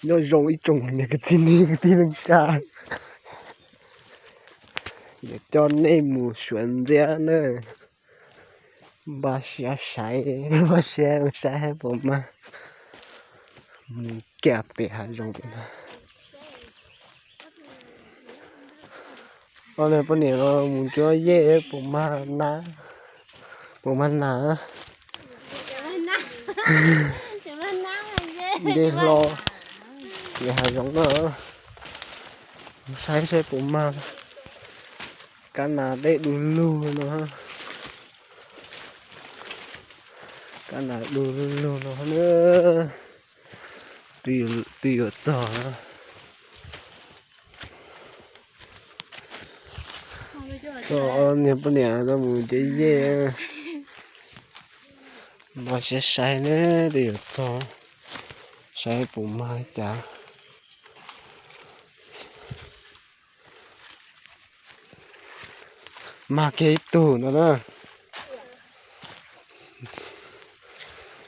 Nyob zoo ib tsoom niam kwv tij neej tsa, yuav coj nej mus suav ntxiab na. Npaj siab saib, npaj siab saib puas mag mus kiag pem hav zoov pem no. Ob niag poj niam no mus cuab yej puas mag na, puas mag na. Nce hlo pem hav zoov na, saib saib puas mag. Kab nas dej du lug no, kab nas du lug no na. Twb yuav txog. Ob niag poj niam no mus cuab yej, npaj siab saib ne, twb yuav txog, saib puas mag li cas. Mag kiag ib tug no na.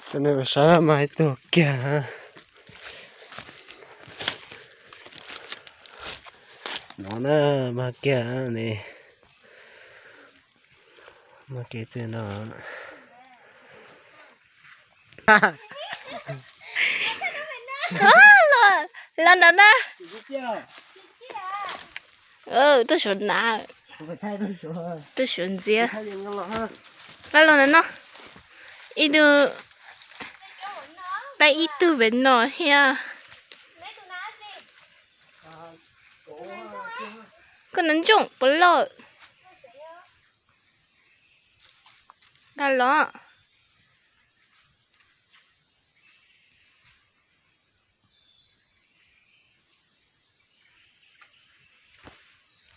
Coj nej mus saib mag ib tug kiag. No na, mag kiag ne. Mag kiag tus no. Los ntawm na. Tuaj suav na, tuaj suav ntxiab. Los ntawm no, ib tug, tau ib tug pem no thiab. Koj nov ntsooj puas loj? Nkag los.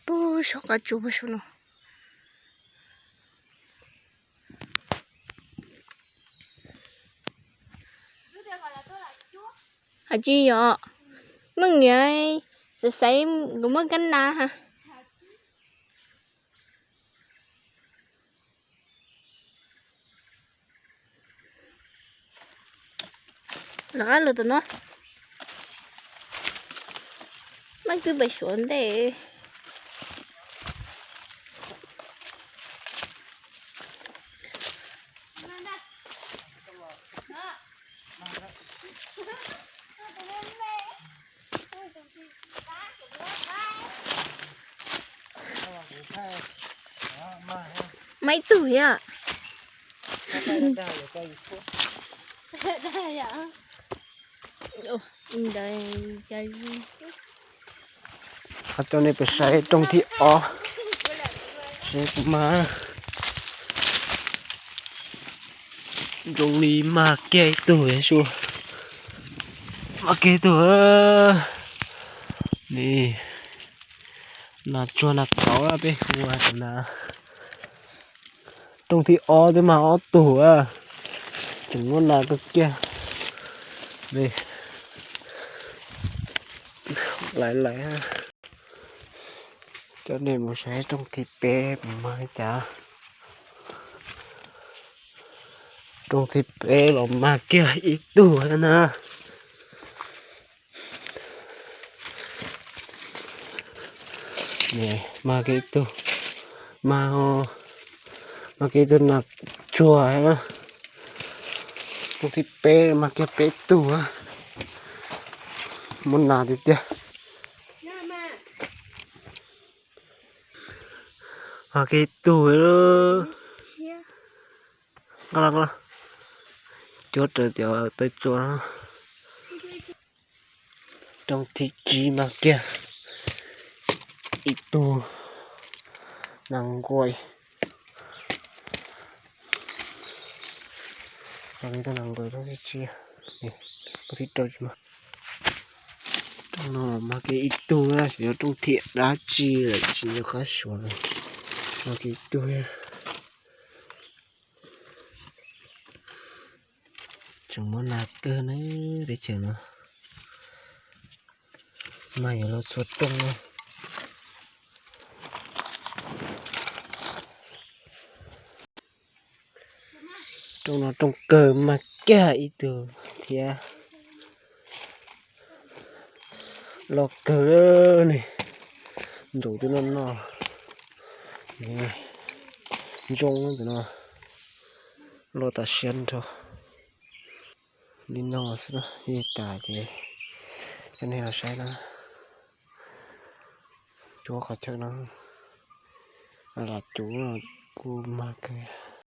Puag saum qab tsuas puag saum no. Hais tsis yog, meej niam xaiv xaiv kuv muaj kab nas. Lawv qab lawm tom no, Maj twb pem suav ntej. Maj ib tug thiab. Ho coj nej pem saib rooj thib ob, saib puas mag. Zoo li mag kiag ib tug su, mag kiag ib tug. Ni, nas tsuag nas kauv peb hu ua na. Rooj thib ob twb mag ob tug, tseem muaj nas kawg kiag. Laiv laiv, coj nej mus saib rooj thib peb puas mag li cas. Rooj thib peb los mag kiag ib tug thiab na. Mag kiag ib tug, mag, mag kiag ib tug nas tsuag na. Rooj thib peb mag kiag peb tug, muaj nas tiag tiag. Mag kiag ib tug. Nqa los, nqa los, cuab raws cov taw tsua. Rooj thib tsib mag kiag ib tug nas nquaij. Nas nquaij rooj thib tsib, rooj thib rau tsis mag. Rooj no mag kiag ib tug na, xyov yog rooj thib dab tsi lawm tsis nco qab suav lawm. Mag kiag ib tug. Tseem muaj nas kawg na, teb chaws no. Mag yuav luag txhua rooj na. Rooj no rooj kawg mag kiag ib tug thiab. Loj kawg ne, ntxuav twb noj noj. Ntsooj ntawm no loj tas siab nrho. Li no xwb na, ib tas ces coj nej los saib na. Cuab qhov chaw no, lam cuv kuj mag kawg.